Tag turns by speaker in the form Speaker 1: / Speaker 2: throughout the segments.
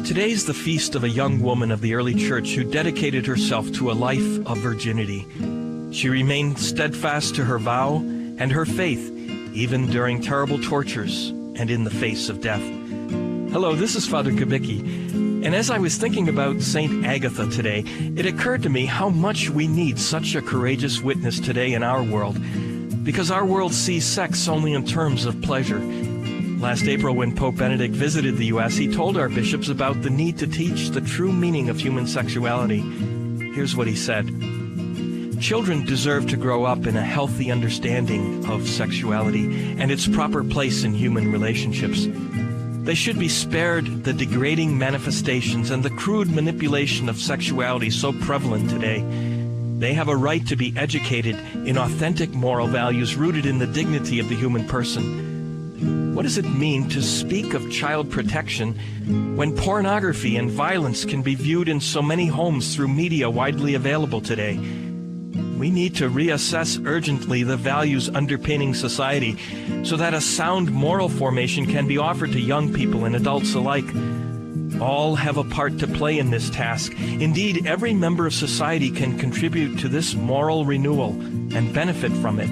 Speaker 1: Today's the feast of a young woman of the early church who dedicated herself to a life of virginity. She remained steadfast to her vow and her faith, even during terrible tortures and in the face of death. Hello, this is Father Kubicki, and as I was thinking about St. Agatha today, it occurred to me how much we need such a courageous witness today in our world, because our world sees sex only in terms of pleasure. Last April, when Pope Benedict visited the U.S., he told our bishops about the need to teach the true meaning of human sexuality. Here's what he said. Children deserve to grow up in a healthy understanding of sexuality and its proper place in human relationships. They should be spared the degrading manifestations and the crude manipulation of sexuality so prevalent today. They have a right to be educated in authentic moral values rooted in the dignity of the human person. What does it mean to speak of child protection when pornography and violence can be viewed in so many homes through media widely available today? We need to reassess urgently the values underpinning society so that a sound moral formation can be offered to young people and adults alike. All have a part to play in this task. Indeed, every member of society can contribute to this moral renewal and benefit from it.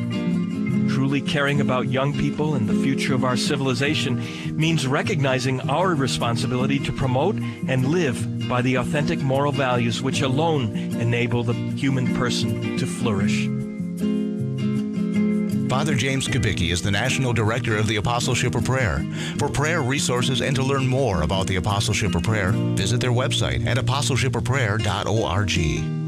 Speaker 1: Truly caring about young people and the future of our civilization means recognizing our responsibility to promote and live by the authentic moral values which alone enable the human person to flourish.
Speaker 2: Father James Kubicki is the National Director of the Apostleship of Prayer. For prayer resources and to learn more about the Apostleship of Prayer, visit their website at apostleshipofprayer.org.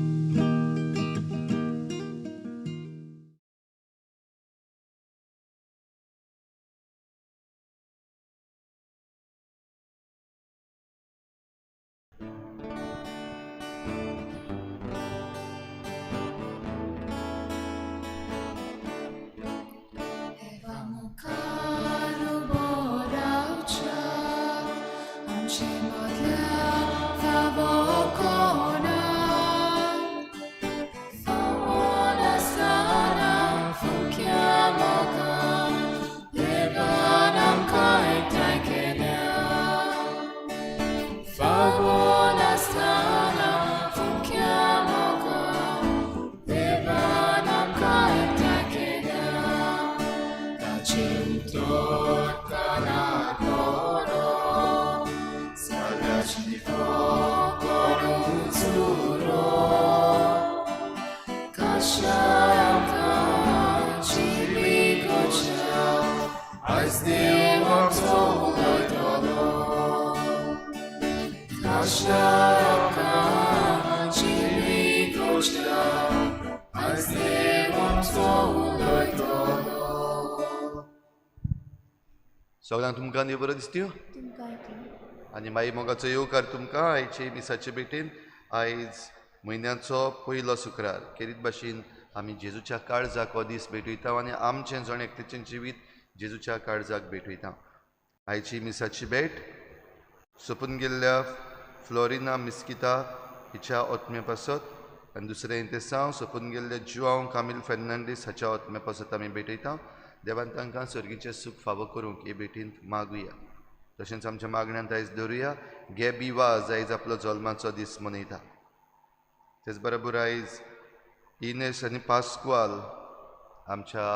Speaker 3: सगळ्यांक तुमकां देव बरो दिसत्यो आनी माई मोगाचो येवकार तुमकां आयचे मिसाचे भेटेन. आयज म्हयन्याचो पयलो शुक्रार. खेरीत भाशेन आमी जेजूच्या काळजाक हो दीस भेटयता आनी आमचें जण एकट्याचें जिवीत जेजूच्या काळजाक भेटयता. आयची मिसाची भेट सोंपून गेल्ल्या फ्लोरिना मिस्किता हिच्या ओत्म्या पासत आनी दुसरें इंतेसांव सोंपून गेल्ल्या जुआंव कामील फेर्नांडीस हाच्या ओत्म्या पासत आमी भेटयता. देवान तांकां सर्गीचें सूख फावो करूंक हे भेटींत मागुया. तशेंच आमच्या मागण्यांत आयज धरुया गॅबी वाज आयज आपलो जल्माचो दीस मनयता. तेच बरोबर आयज इनेस आनी पास्क्वाल आमच्या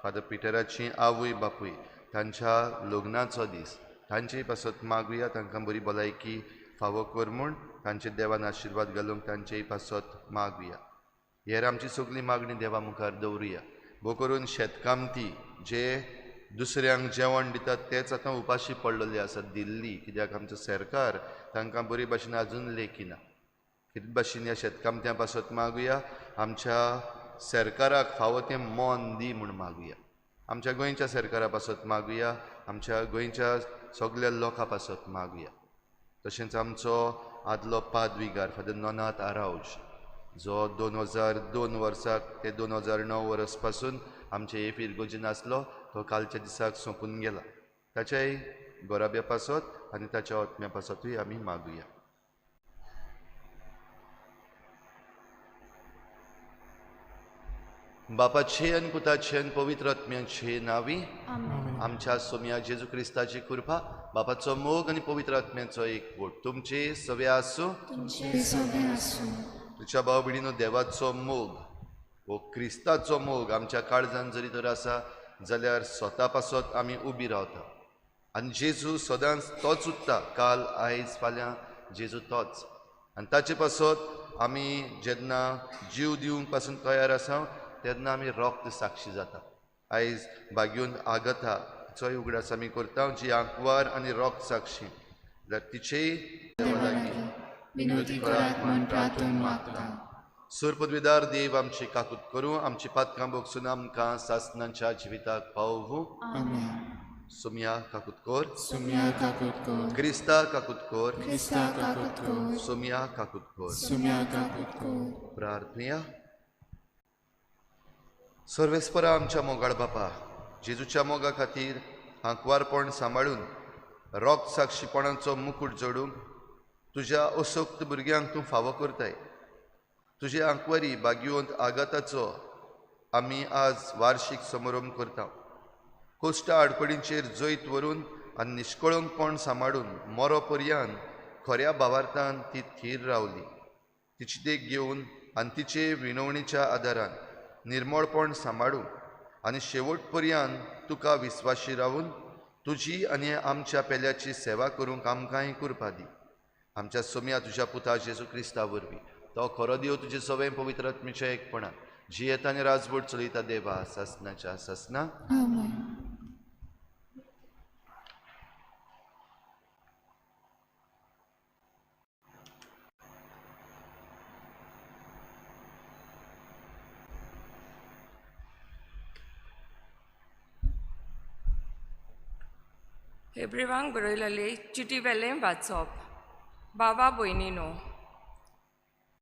Speaker 3: फादर पिटराची आवय बापूय तांच्या लग्नाचो दीस, तांचे पासत मागुया. तांकां बरी भलायकी फावो कर म्हूण तांचे देवान आशिर्वाद घालूंक तांचेय पासत मागुया. हेर आमची सगळी मागणी देवा मुखार दवरुया. भोव करून शेतकामती जे दुसऱ्यांक जेवण दितात तेच आतां उपाशी पडलेले आसात दिल्ली, कित्याक आमचो सरकार तांकां बरी भाशेन आजून लेखिना. कितें भाशेन ह्या शेतकामत्यां पासत मागुया. आमच्या सरकाराक फावो तें मन दी म्हूण मागुया. आमच्या गोंयच्या सरकारा पासत मागुया. आमच्या गोंयच्या सगल्या लोकां पासत मागुया. तशेंच आमचो आदलो पादविगार फादर नोनाथ आरावज जो 2002 वर्साक ते 2009 वर्स पासून आमचे हे फिरगोजीन आसलो तो कालच्या दिसाक सोंपून गेला. ताच्याय गोराब्या पासत आनी ताच्या आत्म्या पासतूय आमी मागुया. बापाचे आनी पुताचे आनी पवित्र आत्म्याचे नांवी आमच्या सोम्या जेजू क्रिस्ताची कृपा, बापाचो मोग आनी पवित्र आत्म्याचो एकवट तुमचे सवे आसूं. तुमच्या भाव भयणीनो, देवाचो मोग हो क्रिस्ताचो मोग आमच्या काळजान जरी तर आसा जाल्यार स्वता पासत आमी उबी रावता आनी जेजू सदांच तोच उरता, काल आयज फाल्यां जेजू तोच. आनी ताचे पासत आमी जेन्ना जीव दिवंक पासून तयार आसा तेन्ना आमी रक्त साक्षी जाता. आयज भाग्यून आगता तिचोय उगडास आमी करता, जी आंकवार आनी रक्त साक्षी जाल्यार तिचेय देवा लागीं
Speaker 4: विनोदी करात म्हूण प्रार्थना मागता.
Speaker 3: सूर पदवीदार देव आमची काकूत करूं, आमची पातकां भोगसून आमकां सासनांच्या जिविताक पावोवं.
Speaker 4: आमेन.
Speaker 3: सुम्या काकूत कर,
Speaker 4: सुम्या काकूत कर,
Speaker 3: क्रिस्ता काकूत कर,
Speaker 4: क्रिस्ता काकूत कर,
Speaker 3: सुम्या काकूत कर,
Speaker 4: सुम्या काकूत कर.
Speaker 3: प्रार्थया. सर्वेस्परा आमच्या मोगाळ बापा, जेजूच्या मोगा खातीर आंकवारपण सांबाळून रोग साक्षीपणाचो मुकूट जोडून तुज्या असक्त भुरग्यांक तूं फावो करताय. तुजे आंकवारी बागिवंत आघाताचो आमी आज वार्शीक समारंभ करता. कोश्टा आडखळींचेर जैत व्हरून आनी निश्कळंकपण सांबाळून मरो पर्यान खऱ्या भावार्थान ती थीर रावली. तिची देख घेवन आनी तिचे विनवणीच्या आदारान निर्मळपण सांबाळून आनी शेवट पर्यान तुका विस्वाशी रावून तुजी आनी आमच्या पेल्याची सेवा करूंक आमकांय कृपा दी. आमच्या सोम्या तुज्या पुता जेजू क्रिस्ता वरवीं, तो खरो देव तुजे सवें पवित्र आत्म्याच्या एकपणान जियेता आनी राजवट चलयता देवा सासनाच्या सासना.
Speaker 4: आमेन.
Speaker 5: हेब्रेवांक बरयलेले चिटी वेलें वाचप. बाबा भयणीनो,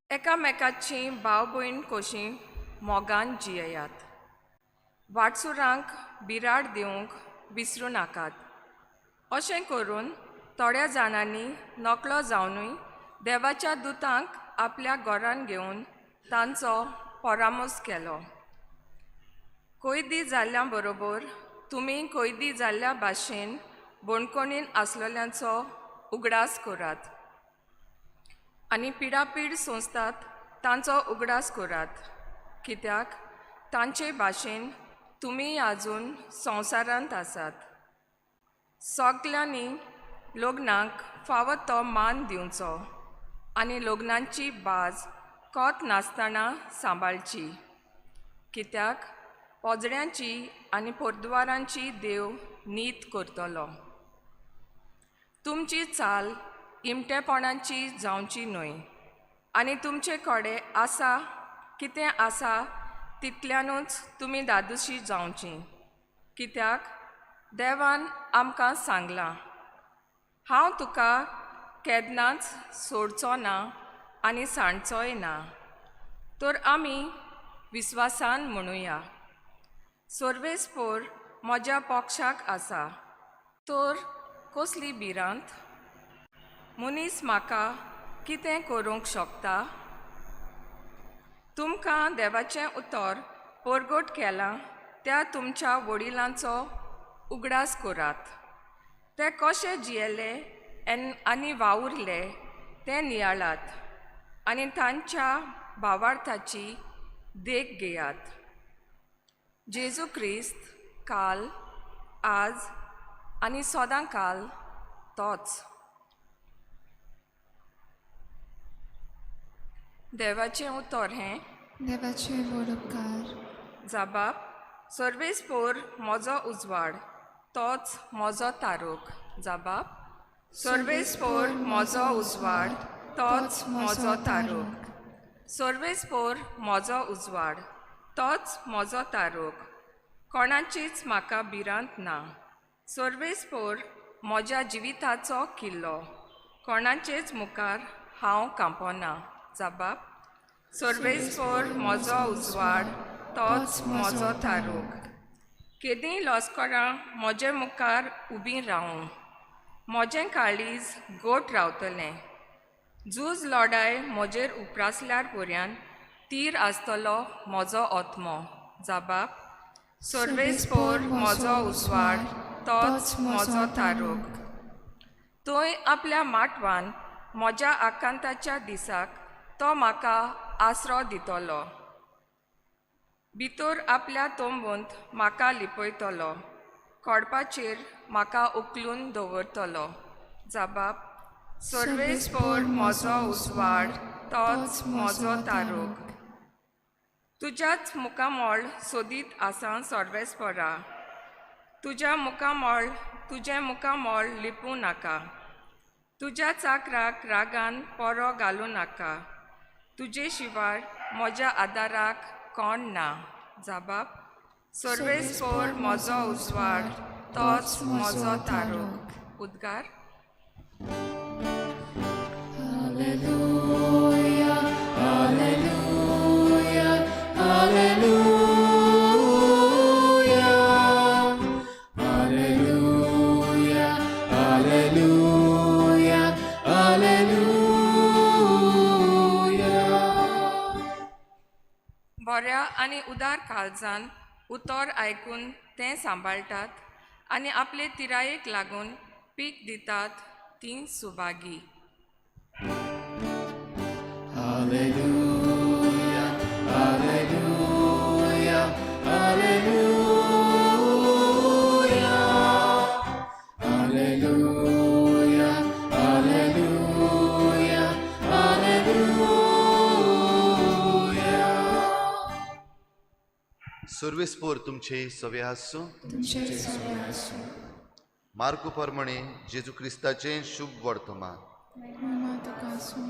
Speaker 5: एकामेकाची भाव भयण कशी मोगान जियेयात. वाटसुरांक बिराड दिवंक विसरूं नाकात. अशें करून थोड्या जाणांनी नकळो जावनूय देवाच्या दुतांक आपल्या घरान घेवन तांचो परामर्श केलो. कैदी जाल्ल्या बरोबर तुमी कैदी जाल्ल्या भाशेन बणकोणीन आसलेल्यांचो उगडास करात आनी पिडापीड सोंसतात तांचो उगडास करात, कित्याक तांचे भाशेन तुमी आजून संवसारांत आसात. सगल्यांनी लग्नाक फावो तो मान दिवचो आनी लग्नाची बाज कोत नासतना सांबाळची, कित्याक पोजड्यांची आनी पोरद्वारांची देव नीत करतलो. तुमची चाल इमटेपणाची जावची न्हय आनी तुमचे कडेन आसा कितें आसा तितल्यानूच तुमी दादोशी जावची, कित्याक देवान आमकां सांगलां, हांव तुका केन्नाच सोडचो ना आनी सांडचोय ना. तर आमी विस्वासान म्हणुया, सर्वेस्पोर म्हज्या पक्षाक आसा, तर कसली भिरांत? मनीस म्हाका कितें करूंक शकता? तुमकां देवाचें उतर परगट केलां त्या तुमच्या वडिलांचो उगडास करात. ते कशे जियेले आनी वावुरले तें नियाळात आनी तांच्या भावार्थाची देख घेयात. जेजू क्रिस्त काल, आज आनी सदां काल तोच. देवाचें उतर हें
Speaker 4: देवाचें व्हड उपकार.
Speaker 5: जाबाब, सर्वेस्पोर म्हजो उजवाड, तोच म्हजो तारोक. जाबाब, सर्वेस्पोर म्हजो उजवाड, तोच म्हजो तारोक. सर्वेस्पोर म्हजो उजवाड, तोच म्हजो तारोक. कोणाचीच म्हाका भिरांत ना. सर्वेस्पोर म्हज्या जिविताचो किल्लो, कोणाचेच मुखार हांव कांपना. जाबाब, सर्वेस्पोर म्हजो उजवाड, तोच म्हजो तारोक. केदीं लस्करां म्हजे मुखार उबीं रावूं, म्हजें काळीज गोट रावतलें. झूज लडाय म्हजेर उप्रासल्यार पर्यान तीर आसतलो म्हजो आत्मो. जाबाब, सर्वेस्पोर म्हजो उजवाड, तोच म्हजो तारूक। थंय आपल्या माटवान म्हज्या आकांताच्या दिसाक तो म्हाका आसरो दितलो। भितर आपल्या तंबूंत म्हाका लिपयतलो, कोडपाचेर म्हाका उखलून दवरतलो। जाबाब, सर्वेस्पोर म्हजो उजवाड, तोच म्हजो तारूक। तुज्याच मुखामळ सोदीत आसा सर्वेस्पोरा, तुज्या मुखामळ तुजें मुखामळ लिपूं नाका। तुज्या चाकराक रागान पोरो घालूं नाका, तुजे शिवाय म्हज्या आदाराक कोण ना। जाबाब, सर्वेस्पोर म्हजो उजवाड, तोच म्हजो तारूक। उद्गार।
Speaker 4: Alleluia, alleluia, alleluia, alleluia, alleluia, alleluia.
Speaker 5: बऱ्या आनी उदार काळजान उतर आयकून तें सांबाळटात आनी आपले तिरायेक लागून पीक दितात तीं Subhagi.
Speaker 4: Alleluia, alleluia, alleluia, alleluia, alleluia, alleluia.
Speaker 3: सर्वेस्पोर तुमचे सवे आसूं।
Speaker 4: तुमचे सवे आसूं।
Speaker 3: मार्कू प्रमाणे जेजू क्रिस्ताचें शुभ वर्तमान।
Speaker 4: महिमा तुका आसूं।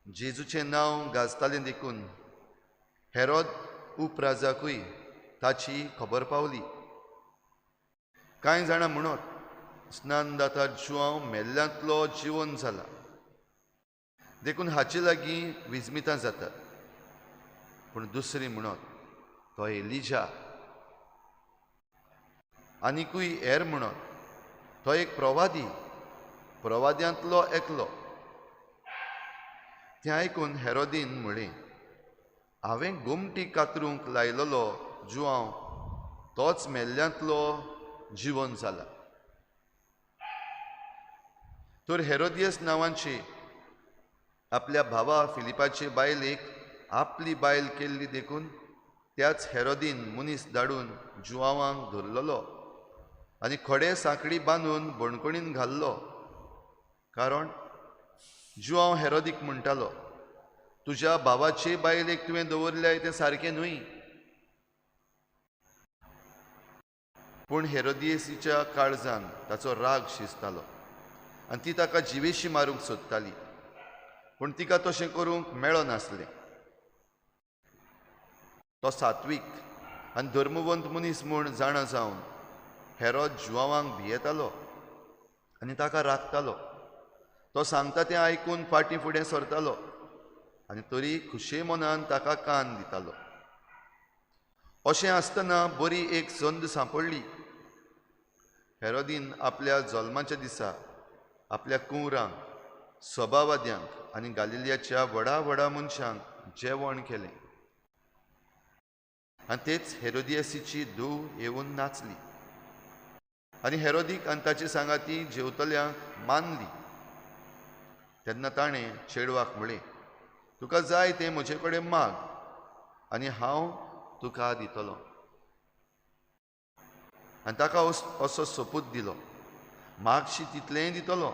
Speaker 3: जेजूचें नांव गाजतालें देखून हेरोद उपराजाकूय ताची खबर पावली। कांय जाणां म्हणत, स्नानदाता जुआंव मेल्ल्यांतलो जिवन जाला, देखून हाचे लागीं विजमितां जातात। पूण दुसरी म्हणत, तो एलिजा। आनिकूय हेर म्हणत, तो एक प्रवादी, प्रवाद्यांतलो एकलो। तें आयकून हेरोदीन म्हळें, हांवें गोमटी कातरूंक लायलेलो जुआंव तोच मेल्ल्यांतलो जिवन जाला। तर हेरोदियस नांवाची आपल्या भावा फिलिपाचे बायलेक आपली बायल केल्ली देखून त्याच हेरोदीन मनीस धाडून जुआंवांक धरलेलो आनी खडे सांकडी बांदून बणकणीन घाल्लो। कारण जुआंव हेरोदीक म्हणटालो, तुज्या भावाचे बायलेक तुवें दवरल्याय तें सारकें न्हय। पूण हेरोदियसीच्या काळजान ताचो राग शिजतालो आनी ती ताका जिवेशी मारूंक सोदताली, पूण तिका तशें करूंक मेळनासलें। तो सात्वीक आनी धर्मवंत मनीस म्हूण जाणा जावन हेरोद जुआंवांक भियेतालो आनी ताका राखतालो। तो सांगता तें आयकून फाटीं फुडें सरतालो आनी तरी खुशे मनान ताका कान दितालो। अशें आसतना बरी एक संद सांपडली। हेरोदीन आपल्या जल्माच्या दिसा आपल्या कुंवरांक, सभावाद्यांक आनी गालिलियाच्या व्हडा व्हडा मनशांक जेवण केलें आनी तेच हेरोदियसीची धूव येवन नाचली आनी हेरोदीक आनी ताचे सांगाती जेवतल्यांक मानली। तेन्ना ताणें चेडवाक म्हळें, तुका जाय तें म्हजे कडेन माग आनी हांव तुका दितलो। आनी ताका असो सोपूत दिलो, मागशी तितलेंय दितलो,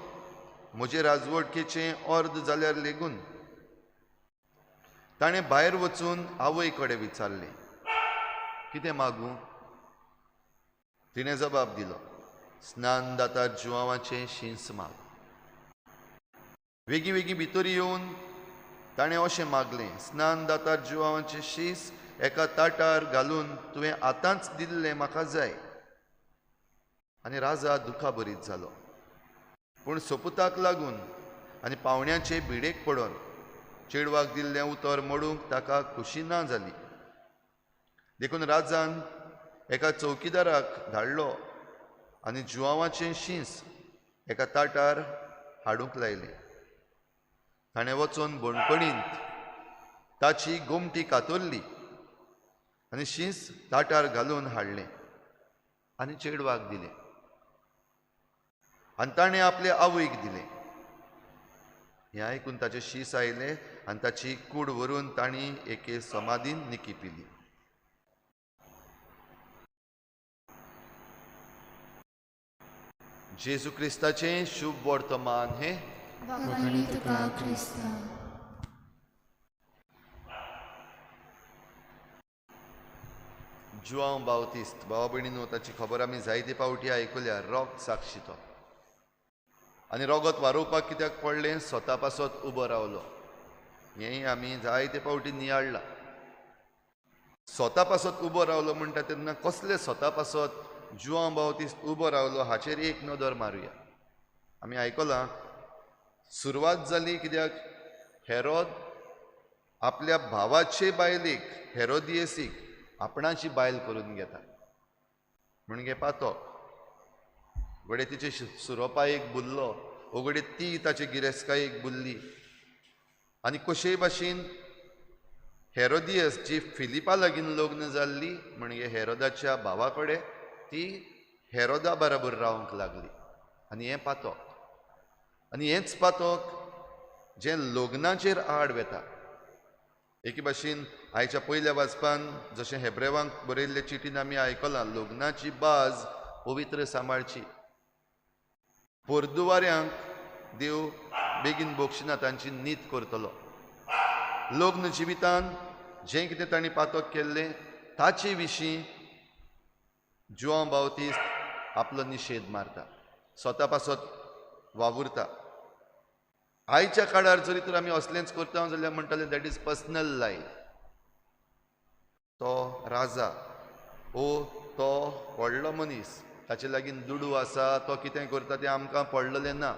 Speaker 3: म्हजे राजवटकेचें अर्द जाल्यार लेगून। ताणें भायर वचून आवय कडेन विचारलें, कितें मागूं? तिणें जबाब दिलो, स्नानदाता जुआंवाचें शींस माग। वेगीं वेगीं भितर येवन ताणें अशें मागलें, स्नानदाता जुआंवाचें शींस एका ताटार घालून तुवें आतांच दिल्लें म्हाका जाय। आनी राजा दुखाभरीत जालो, पूण सोपुताक लागून आनी पावण्याचे भिडेक पडून चेडवाक दिल्लें उतर मोडूंक ताका खुशी ना जाली। देखून राजान एका चौकीदाराक धाडलो आनी जुआंवाचें शींस एका ताटार हाडूंक लायलें। ताणें वचून बणकणींत ताची गोमटी कातरली आनी शींस ताटार घालून हाडलें आनी चेडवाक दिलें आनी ताणें आपले आवयक दिलें. हें आयकून ताचें शीस आयलें आनी ताची कूड व्हरून तांणी एके समाधीन निकी पिली. जेजू क्रिस्ताचें शुभ वर्तमान हें. जुआंव बाउतिस्त भावा भयणीनो, ताची खबर आमी जायते फावटी आयकुल्या. रोग साक्षी तो आनी रोगत वारोवपाक कित्याक पडलें? स्वता पासत उबो रावलो. हेंय आमी जायते फावटी नियाळ्ळां. स्वता पासत उबो रावलो म्हणटा तेन्ना कसले स्वता पासत जुआंव बाउतिस्त उबो रावलो हाचेर एक नदर मारुया. आमी आयकलां सुरवात जाली कित्याक हेरोद आपल्या भावाचे बायलेक हेरोदियसीक आपणाची बायल करून घेता म्हणजे पातक. घडये तिचे सुरोपायेक बुल्लो, घडये ती ताचे गिरेस्तकायेक बुल्ली आनी कशेय भाशेन हेरोदियस जी फिलिपा लागीं लग्न जाल्ली म्हणजे हेरोदाच्या भावा कडेन ती हेरोदा बराबर रावंक लागली. आनी हें पातक, आनी हेंच पातक जें लग्नाचेर आड वेता. एके भाशेन आयच्या पयल्या वाचपान जशें हेब्रेवांक बरयल्ले चिटीन आमी आयकलां, लग्नाची बाज पवित्र सांबाळची. पोरदुवाऱ्यांक देव बेगीन बक्षिना, तांची नीत करतलो. लग्न जिवितान जें कितें तांणी पातक केल्लें ताचे विशीं जुआंव बाउतिस्त आपलो निशेध मारता, स्वता पासत वावुरता. आयच्या काळार जरी तर आमी असलेंच करता जाल्यार म्हणटाले that is personal life. तो राजा ओ तो व्हडलो मनीस, ताचे लागीं दुडू आसा, तो कितें करता तें आमकां पडलेलें ना.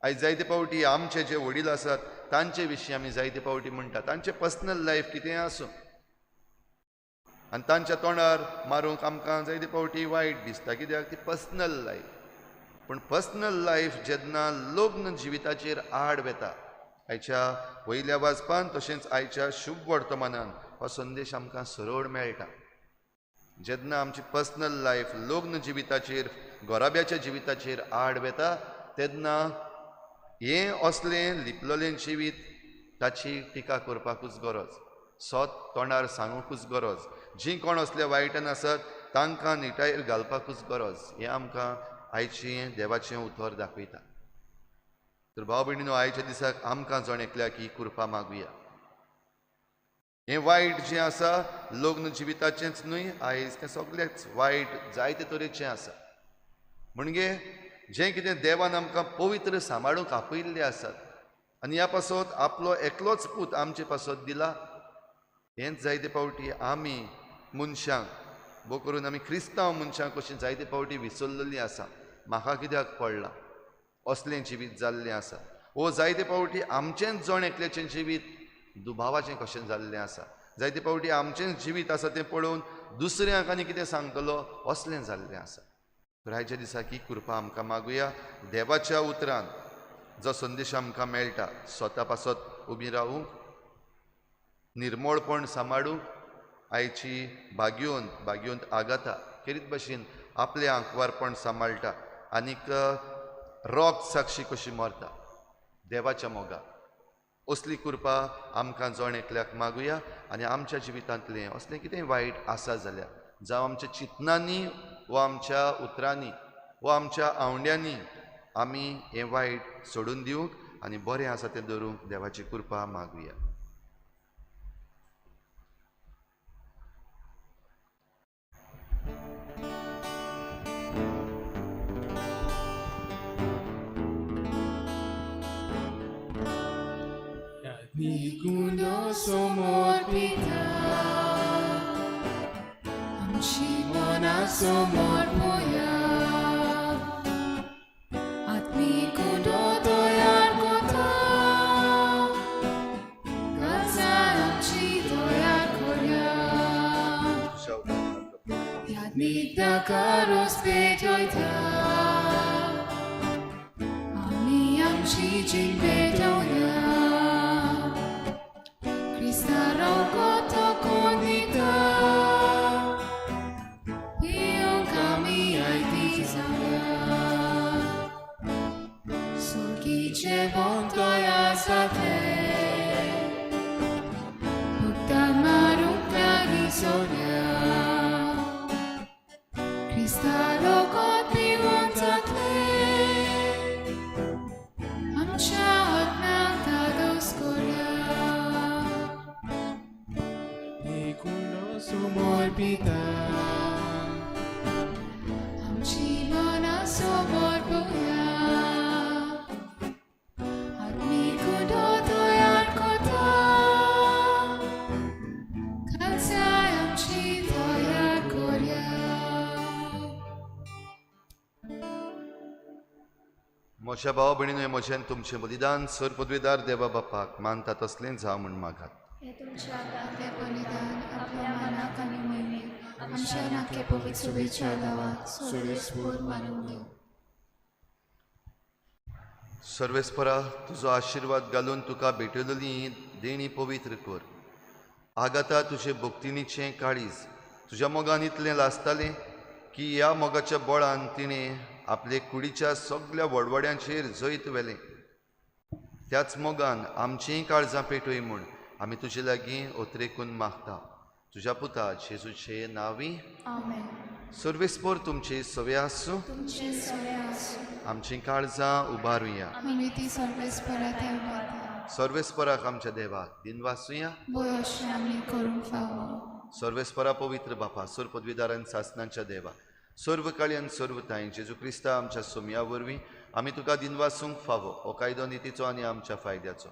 Speaker 3: आयज जायते फावटी आमचे जे वडील आसात तांचे विशीं आमी जायते फावटी म्हणटा तांचें पर्सनल लायफ कितेंय आसूं, आनी तांच्या तोंडार मारूंक आमकां जायते फावटी वायट दिसता कित्याक ती पर्सनल लायफ. पूण पर्सनल लायफ जेन्ना लग्न जिविताचेर आड वेता, आयच्या पयल्या वाचपान तशेंच आयच्या शुभ वर्तमानान हो संदेश आमकां सरळ मेळटा. जेन्ना आमची पर्सनल लायफ लग्न जिविताचेर, घराब्याच्या जिविताचेर आड वेता तेन्ना हें असलें लिपलेलें जिवीत ताची टिका करपाकूच गरज, सत तोंडार सांगूकूच गरज, जीं कोण असले वायटान आसत तांकां निटायेर घालपाकूच गरज. हें आमकां आयचें देवाचें उतर दाखयता. तर भाव भयणीनो, आयच्या दिसाक आमकां जण एकल्याक ही कृपा मागुया. हें वायट जें आसा लग्न जिविताचेंच न्हय, आयज तें सगळेंच वायट जायते तरेचें आसा. म्हणजे जें कितें देवान आमकां पवित्र सांबाळूंक आपयिल्लें आसात आनी ह्या पासत आपलो एकलोच पूत आमचे पासत दिला. हेंच जायते फावटी आमी मनशांक, भोव करून आमी क्रिस्तांव मनशांक कशीं जायते फावटी विसरलेलीं आसा. म्हाका कित्याक पडलां असलें जिवीत जाल्लें आसा, ओ जायते फावटी आमचेंच जण एकल्याचें जिवीत दुबावाचें कशें जाल्लें आसा. जायते फावटी आमचेंच जिवीत आसा तें पळोवन दुसऱ्यांक आनी कितें सांगतलो असलें जाल्लें आसा. तर आयच्या दिसाक ही कृपा आमकां मागुया. देवाच्या उतरान जो संदेश आमकां मेळटा, स्वता पासत उबी रावूंक, निर्मळपण सांबाळूंक, आयची भाग्योन भाग्योंत आगाता खेरीत भाशेन आपलें आंकवारपण सांबाळटा आनीक रोग साक्षी कशी मरता देवाच्या मोगाक. असली कृपा आमकां जण एकल्याक मागुया. आनी आमच्या जिवितांतलें असलें कितें वायट आसा जाल्यार, जावं आमच्या चिंतनांनी वा आमच्या उतरांनी वा आमच्या आंवड्यांनी आमी हें वायट सोडून दिवंक आनी बरें आसा तें धरूंक देवाची कृपा मागुया.
Speaker 4: Nigundo somor pita, amshimona somor poya. Atmikundo toyar kota, gaza amchi toyar korya. Yadmita karos petoita, ami amchi jin petoya. जातलें भुगतान मारूंक लागीं सोऱ्या क्रिस्ता लोकोत पिवन जातलें आमच्या आत्म्याक धादोस कोरया
Speaker 6: Nicuno समर्पिता
Speaker 4: आमची मनां समर्पया आत्मीक उदो तयार करता खालसाय आमची तयार कोरया.
Speaker 3: म्हज्या भावा भयणीनो, म्हजें आनी तुमचें बलिदान सर पदवेदार देवा बापाक मानता तसलें जावं म्हूण मागात.
Speaker 4: हे तुमच्या हातांतलें बलिदान आपल्या मनाक आनी मोहिमेक आमच्या नाके पवित्र शुभेच्छा देवाक सर्वेस्पोर मानून दिवं.
Speaker 3: सर्वेस्परा, तुजो आशिर्वाद घालून तुका भेटयलेली देणी पवित्र कर. आगाता तुजे भक्तिणीचें काळीज तुज्या मोगान इतलें लासतालें की ह्या मोगाच्या बळान तिणें आपले कुडीच्या सगल्या वडवड्यांचेर जैत व्हेलें. त्याच मोगान आमचींय काळजां पेटय म्हूण आमी तुजे लागीं ओतरेकून मागता. तुज्या पुता जेजूचे नांवी
Speaker 4: आमेन.
Speaker 3: सर्वेस्पोर तुमचे सवे आसूं.
Speaker 4: तुमचे सवे आसूं.
Speaker 3: आमचीं काळजां उबारुया.
Speaker 4: आमी ती सर्वेस्परा देवाक
Speaker 3: सर्वेस्पराक आमच्या देवाक दिनवासुया.
Speaker 4: बरो अशें आमी करूंक फावो.
Speaker 3: सर्वेस्परा पवित्र बापा, सर्व पदवीदार आनी सासनांच्या देवा, सर्व काळी आनी सर्व तांय जेजू क्रिस्ता आमच्या सोमया वरवीं आमी तुका दिनवासूंक फावो. हो कायदो नितीचो आनी आमच्या फायद्याचो.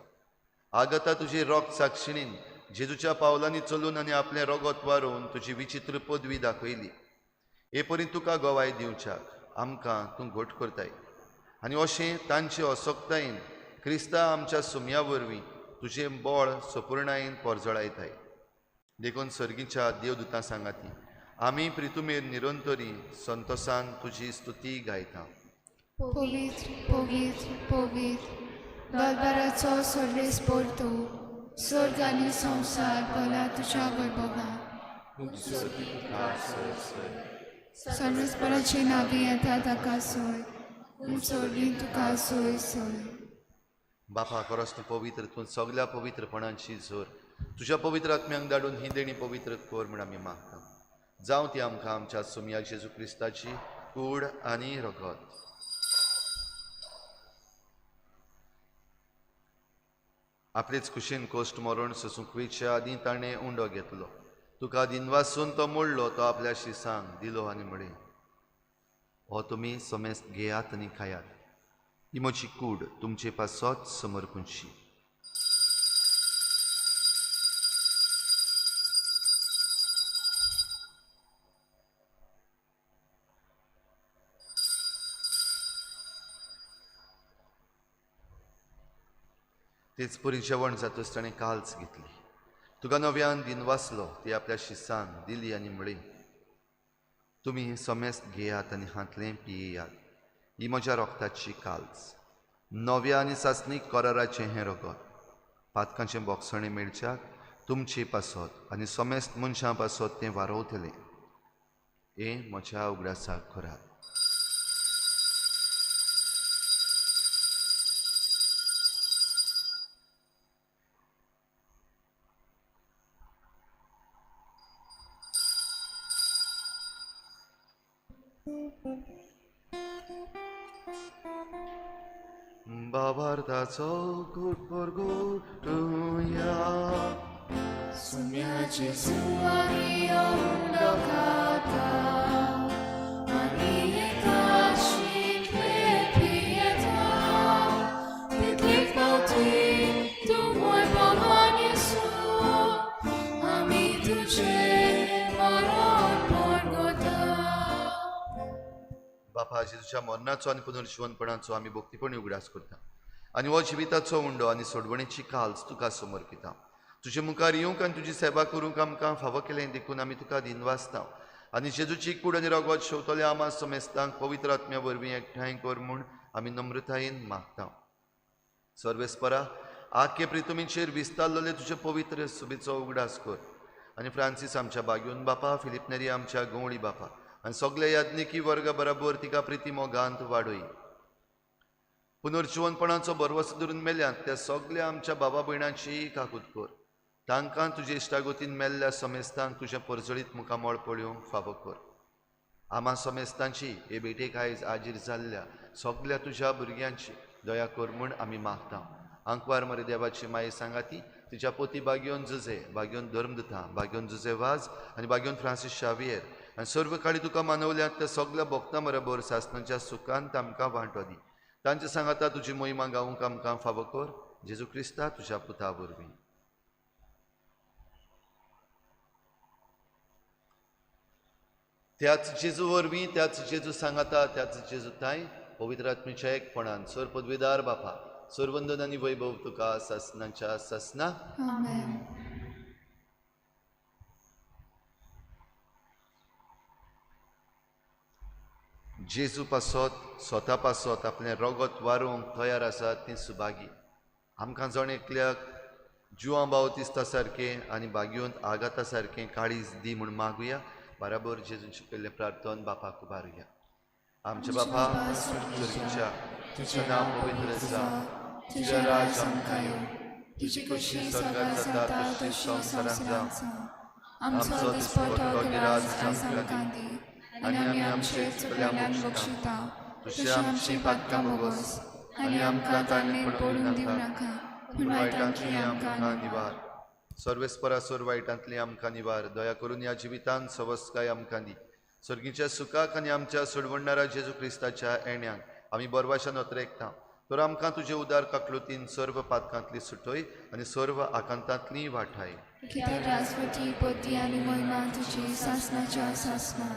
Speaker 3: आगता तुजी रोग साक्षिणीन जेजूच्या पावलांनी चलून आनी आपलें रोगत वारोवन तुजी विचित्र पदवी दाखयली. हे परी तुका गवाय दिवच्याक आमकां तूं घट करताय आनी अशें तांचे असक्तायेन क्रिस्ता आमच्या सुमया वरवीं तुजें बळ सपुर्णायेन परजळायताय. देखून सर्गीच्या देवदूतां सांगाती आमी प्रितुमेर निरंतरी संतोसान तुजी स्तुती गायता.
Speaker 4: पवित्र पवित्र पवित्र दरबाराचो सर्वेस्पोर तूं, स्वर्ग आनी संवसार भरला तुज्या वैभवान. सर्वेस्पराची नावी येता ताका सोय, उंचोली तुका सोय सोय.
Speaker 3: बापा, खरोच तूं पवित्र, तूं सगल्या पवित्रपणांची जोर. तुज्या पवित्र आत्म्यांक धाडून ही देणी पवित्र कर म्हूण आमी मागता. जावं ती आमकां आमच्या सोमया जेजू क्रिस्ताची कूड आनी रगत. आपलेच खुशीन कोश्ट मरण सोसूंक वयच्या आदीं ताणें उंडो घेतलो. तुका दिनवासून तो मोडलो, तो आपल्या शिसांक दिलो आनी म्हळें, हो तुमी समेस्त घेयात आनी खायात. ही म्हजी कूड तुमचे पासत समर्पूंची. तेच परी जेवण जातच ताणें काल्च घेतली. तुका नव्यान दिनवासलो, ती आपल्या शिसांक दिली आनी म्हळी, तुमी समेस्त घेयात आनी हांतलें पियेयात. ही म्हज्या रोगताची काल्च, नव्या आनी सासणीक कराराचें हें रगत. पातकांचें बोगसणें मेळच्याक तुमचे पासत आनी समेस्त मनशां पासत तें वारोवतलें. हें म्हज्या उगडासाक करात. बाबार्थाचो गुट गुटुया
Speaker 4: सुम्या जेजू आमी उंडो खाता आनी एकाशींतले पियेता. तितले फावटी तूं वैभवान येसू आमी तुजें मरण परगता.
Speaker 3: बापा, जेजूच्या मरणाचो आनी पुनर्जिवनपणाचो आमी भक्तीपणी उगडास करता आनी हो जिविताचो उंडो आनी सोडवणेची काल्च तुका समर्पिता. तुजे मुखार येवंक आनी तुजी सेवा करूंक आमकां फावो केलें देखून आमी तुका दिनवासता आनी जेजूची कूड आनी रगत शेवतल्या आमा समेस्तांक पवित्र आत्म्या वरवीं एकठांय कर म्हूण आमी नम्रतायेन मागता. सर्वेस्परा, आख्खे प्रितुमीचेर विस्तारलेले तुजे पवित्र सुबेचो उगडास कर आनी फ्रांसीस आमच्या बागयोन बापा, फिलीप नेरी आमच्या गवळी बापा आनी सगल्या याज्ञिकी वर्गा बराबर तिका प्रिती मोगांत वाडय. पुनर्जिवनपणाचो भरवंसो धरून मेल्यात त्या सगल्या आमच्या बाबा भयणांची काकूत कर. तांकां तुजे इश्टागोतीन मेल्ल्या समेस्तांक तुजें परजळीत मुखामळ पळोवंक फावो कर. आमा समेस्तांची हे भेटेक आयज आजीर जाल्ल्या सगल्या तुज्या भुरग्यांची दया कर म्हूण आमी मागता. आंकवार मरे देवाची माये सांगाती तिच्या पोती बागयोन जुजे, बागयोन धर्मदुता, बागयोन जुजे वाज आनी बागयोन फ्रांसीस शावियर आनी सर्व काळी तुका मानवल्यात त्या सगल्या भोक्तां बरोबर सासणाच्या सुखान आमकां वांटो दी. तांचे सांगाता तुजी मोहिमा गावूंक आमकां फावो कर. जेजू क्रिस्ता तुज्या पुता वरवीं. त्याच जेजू वरवीं, त्याच जेजू सांगाता, त्याच जेजू ताय पवित्र आत्म्याच्या एकपणान सर पदवीदार बापा सर्वंदन आनी वैभव तुका सासनाच्या सासना.
Speaker 4: आमेन.
Speaker 3: जेजू पासत स्वता पासत आपलें रगत वारोवंक तयार आसा ती सुभागी. आमकां जण एकल्याक जुआं बावतिस्ता सारकें आनी बागयोन आगाता सारकें काळीज दी म्हूण मागुया. बराबर जेजून शिकयल्लें प्रार्थन बापाक उबारुया. आमच्या बापा स्वर्गीच्या, तुजें नांव पवित्र जावं, तुजें राज आमकां येवं,
Speaker 4: तुजी खोशी स्वर्गात जाता तशी संवसारांत जावं. आमचो दिसपटो गिराज आयज आमकां दी आनी आमी आमचे चुकल्यांक बक्षिता तशी आमची पातकां भोगोस आनी आमकां ताणें पडून दिवं नाका, पूण वायटांतली आमकां
Speaker 3: निवार. सर्वेस्परा सोर वायटांतली आमकां निवार. दया करून ह्या जिवितांत सवस्काय आमकां दी. सर्गीच्या सुखाक आनी आमच्या सोडवणणारा जेजू क्रिस्ताच्या येण्याक आमी बरवाशान अत्रेकता. तर आमकां तुजे उदार काकलुतीन सर्व पातकांतली सुटय आनी सर्व आकांतांतली वाठाय.
Speaker 4: कित्याक राजवटी पती आनी महिमा तुजी सासणाच्या सासणा.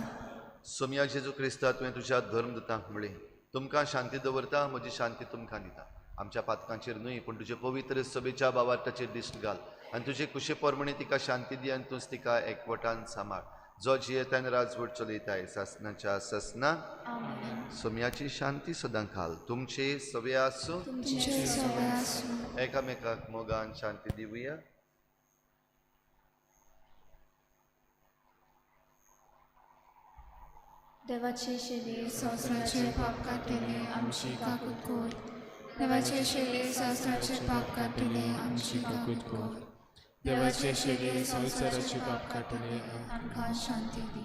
Speaker 3: सोमया जेजू क्रिस्ता, तुवें तुज्या धर्मदूतांक म्हळें, तुमकां शांती दवरता, म्हजी शांती तुमकां दिता. आमच्या पातकांचेर न्हय पूण तुजे पवित्र सभेच्या बावार्थाचेर दिश्ट घाल आनी तुजे कुशे प्रमाणे तिका शांती दी आनी तूंच तिका एकवटान सांबाळ. जो जियेतान राजवट चलयताय सासनाच्या सासना. सोम्याची शांती सदां खाल तुमचे सवे आसूं. एकामेकाक मोगान शांती दिवया.
Speaker 4: देवाचे शेले संवसाराचे पाप काडटले आमची काकूत कर. देवाचे शेले संवसाराचे पाप काडटले आमची काकूत कर.
Speaker 6: देवाचे शेले संवसाराचे पाप काडटले
Speaker 4: आमकां शांती दी.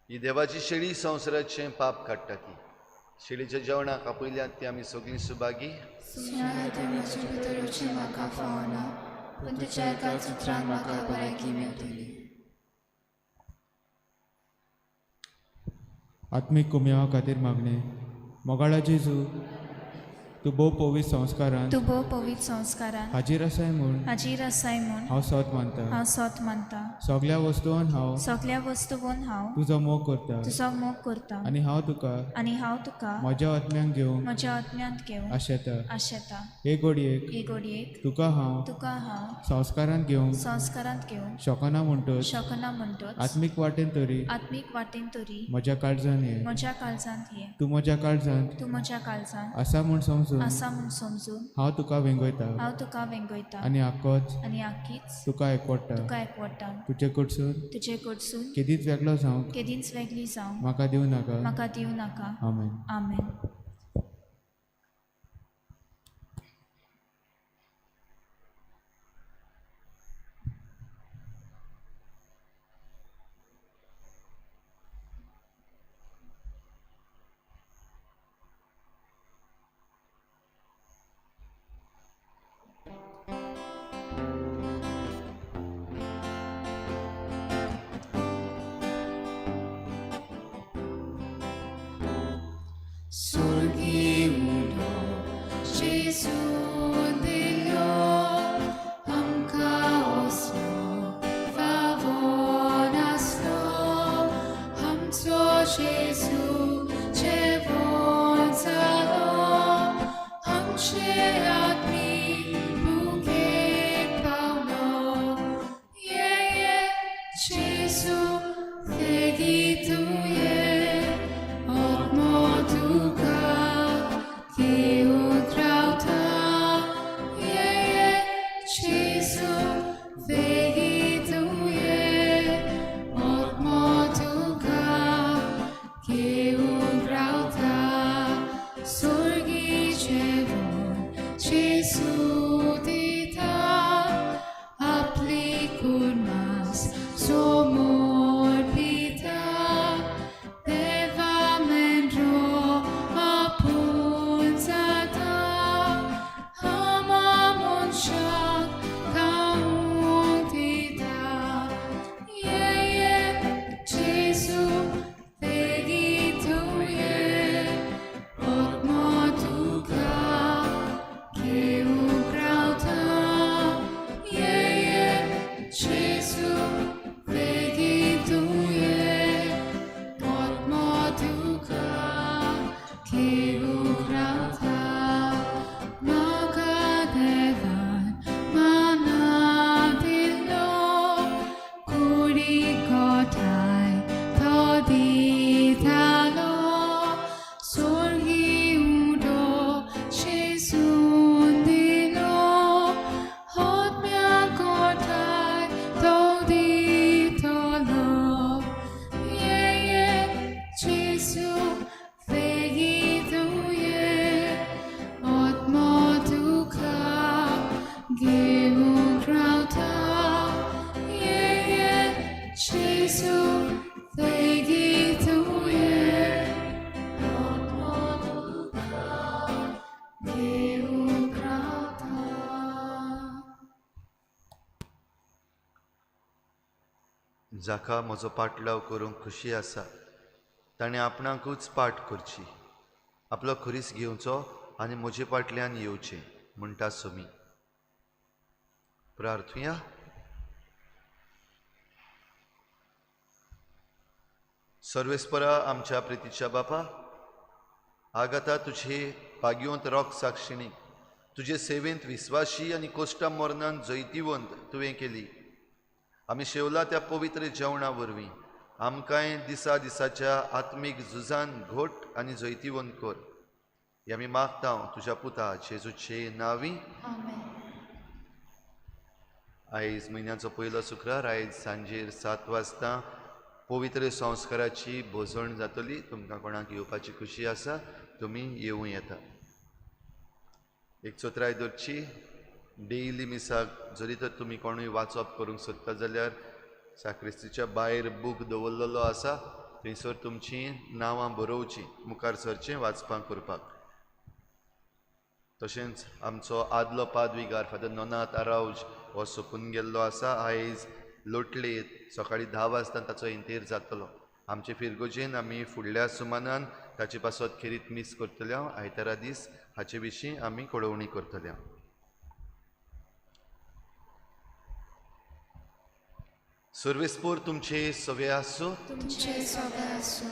Speaker 3: ही देवाची शेळी संवसाराचें पाप काडटा. ती शेळीच्या जेवणाक आपयल्यात ती आमी सगळीं सुभागी.
Speaker 4: म्हाका फावना, पूण तुज्या एकाच उतरान म्हाका भलायकी मेळटली.
Speaker 6: आत्मीक कुमयावा खातीर मागणें. मोगाळा जेजू, तूं भोव पवित्र संस्कारान,
Speaker 7: तूं भोव पवित्र संस्कारान
Speaker 6: हाजीर आसाय म्हूण,
Speaker 7: हाजीर आसाय म्हूण
Speaker 6: हांव सोत मानता,
Speaker 7: हांव सोत मानता.
Speaker 6: सगल्या वस्तून हांव,
Speaker 7: सगल्या वस्तून हांव
Speaker 6: तुजो मोग करता,
Speaker 7: तुजो मोग करता.
Speaker 6: आनी हांव तुका,
Speaker 7: आनी हांव तुका
Speaker 6: म्हज्या आत्म्यांक घेवंक,
Speaker 7: म्हज्या आत्म्यांत घेवंक
Speaker 6: आशेता,
Speaker 7: आशेता.
Speaker 6: हे घडयेक,
Speaker 7: हे घडयेक
Speaker 6: तुका हांव,
Speaker 7: तुका हांव
Speaker 6: संस्कारांत घेवंक,
Speaker 7: संस्कारांत घेवंक
Speaker 6: शकना म्हणटच,
Speaker 7: शकना म्हणटच
Speaker 6: आत्मीक वाटेन तरी,
Speaker 7: आत्मीक वाटेन तरी
Speaker 6: म्हज्या काळजांत ये,
Speaker 7: म्हज्या काळजांत ये.
Speaker 6: तूं म्हज्या काळजांत,
Speaker 7: तूं म्हज्या काळजांत
Speaker 6: आसा म्हूण समजून,
Speaker 7: आसा म्हूण समजून
Speaker 6: हांव तुका वेंगयता,
Speaker 7: हांव तुका वेंगयता.
Speaker 6: आनी आक्कोच,
Speaker 7: आनी आक्कीच
Speaker 6: तुका एकवडटा,
Speaker 7: तुका एकवडटा.
Speaker 6: तुजे कडसून,
Speaker 7: तुजे कडसून
Speaker 6: केदींच वेगळो जावंक,
Speaker 7: केदींच वेगळी जावंक
Speaker 6: म्हाका दिवं नाका,
Speaker 7: म्हाका दिवं नाका.
Speaker 6: आमेन.
Speaker 7: आमेन.
Speaker 4: ठाय तो दितालो स्वर्गी उडो जेजून दिलो आत्म्याको ठाय तो दितलो ये ये जेजू वेगीं तूं ये आत्मो तुका घेवंक रावता ये ये जेजू वेगीं तूं ये आत्मो तुका घेवंक रावता.
Speaker 3: जाका म्हजो पाटलाव करूंक खुशी आसा ताणें आपणाकूच पाट करची, आपलो खुरीस घेवचो आनी म्हजे फाटल्यान येवचें म्हणटा सोमी. प्रार्थुया. सर्वेस्परा आमच्या प्रितीच्या बापा, आगाता तुझे भाग्यवंत रोग साक्षिणी तुजे सेवेंत विस्वाशी आनी कोश्टा मरणान जैतिवंत तुवें केली. आमी शेवला त्या पवित्र जेवणा वरवीं आमकांय दिसा दिसाच्या आत्मीक झुजान घोट आनी जैतिवंत कर. हे आमी मागता तुज्या पुता जेजूचे नांवी.
Speaker 4: आमेन.
Speaker 3: आयज म्हयन्याचो पयलो शुक्रार. आयज सांजेर 7 वाजता पवित्र संस्काराची भोजण जातली. तुमकां कोणाक येवपाची खुशी आसा तुमी येवं येता. एक चोत्राय दवरची, डेली मिसाक जरी तर तुमी कोणूय वाचप करूंक सोदता जाल्यार साक्रिस्तीच्या भायर बूक दवरलेलो आसा, थंयसर तुमचीं नांवां बरोवचीं, मुखार सरचें वाचपाक करपाक. तशेंच आमचो आदलो पादविगार फादर नोनाथ आरावज हो सोंपून गेल्लो आसा. आयज लोटले सकाळीं 10 वाजता ताचो इंतेर जातलो. आमचे फिरगोजेन आमी फुडल्या सुमानान ताचे पासत खेरीत मीस करतले. आयतारा दीस हाचे विशीं आमी कळोवणी करतले. सर्वेस्पोर तुमचे सवे आसूं,
Speaker 4: तुमचे सवे आसूं.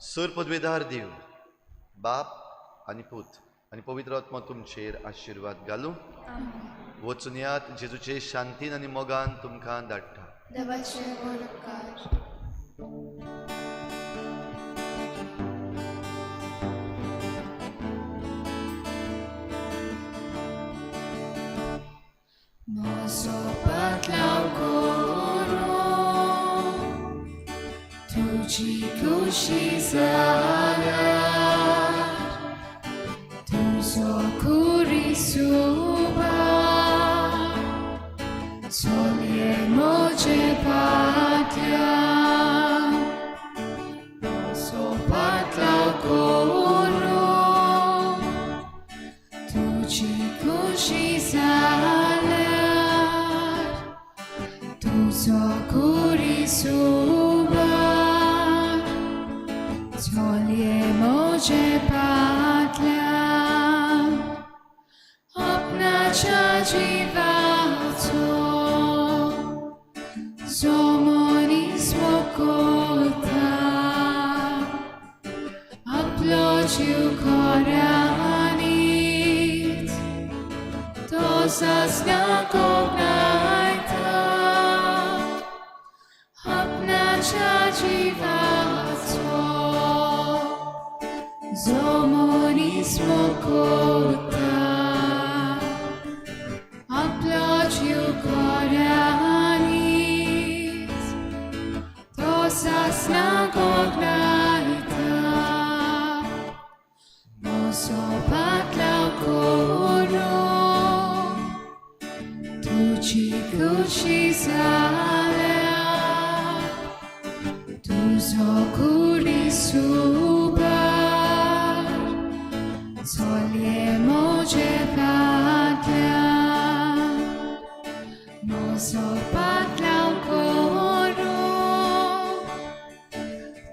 Speaker 3: सर पदवेदार देव बाप आनी पूत आनी पवित्र आत्मा तुमचेर आशिर्वाद घालूं. वचून यात जेजूचे शांतीन आनी मोगान तुमकां धाडटा.
Speaker 4: देवाचे व्हड उपकार. म्हजो बदलाव करून तुजी खुशी जाल्यार तुजो खुरीस उबार चलये म्हजे फाटल्यान. म्हजो बदलाव करून तुजी खुशी जाल्यार तुजो खुरीस उबार चलये म्हजे फाटल्यान. आपणाच्या जिवाचो जो मनीस मोखता आपलो जीव खऱ्यांनीच तो सासणाक कोगणायता. आपणाच्या जिवाचो जो मनीस मोखता आपलो जीव खऱ्यांनीच तो सासणाक कोगणायता. म्हजो बदलाव करून तुजी खुशी जाल्यार तुजो खुरीस उबार चलये म्हजे फाटल्यान. म्हजो बदलाव करून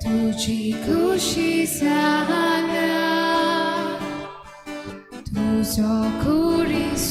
Speaker 4: तुजी खुशी जाल्यार तुजो खुरीस.